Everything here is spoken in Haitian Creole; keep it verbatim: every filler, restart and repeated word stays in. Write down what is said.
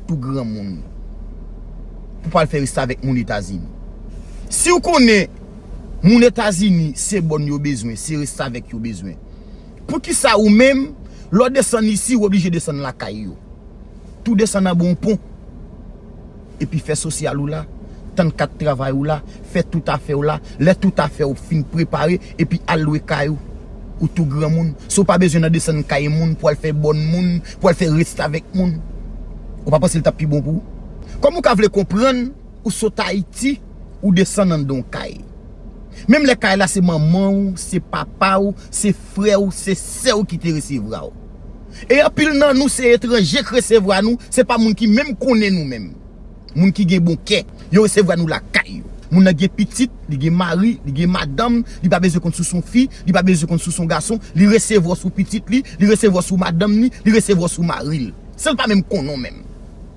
tou granmoun pou pral fè restavèk moun Etazini. Si w konnen moun Etazini se bòn yo bezwen, se restavèk yo bezwen, poukisa ou menm, lè w desann isi, w oblije desann lakay yo? Tou desann anba yon pon. Epi fè sosyal ou la, tann kat travay ou la, fè tout afè w la. Lè tout afè w fin prepare, epi al lwe kay ou. Ou tou granmoun. Si w pa bezwen nan desann kay moun pou al fè bòn moun, pou al fè restavèk moun. Ou pa panse l t ap pi bon pou ou? Kòman w ka vle konprann ou sot Ayiti, ou desann anndan yon kay? Menm lè kay la se manman w, se papa w, se frè w, se sè w ki te resevwa w. E anpil nan nou se etranje k resevwa nou, se pa moun ki menm konnen nou menm. Moun ki gen bon kè, yo resevwa nou lakay yo. Moun nan gen pitit, li gen mari, li gen madanm, li pa bezwen konn si w se yon fi, li pa bezwen konn si w se yon gason, li resevwa w sou pitit li, li resevwa w sou madanm li, li resevwa w sou mari l. San l pa menm konnen w menm.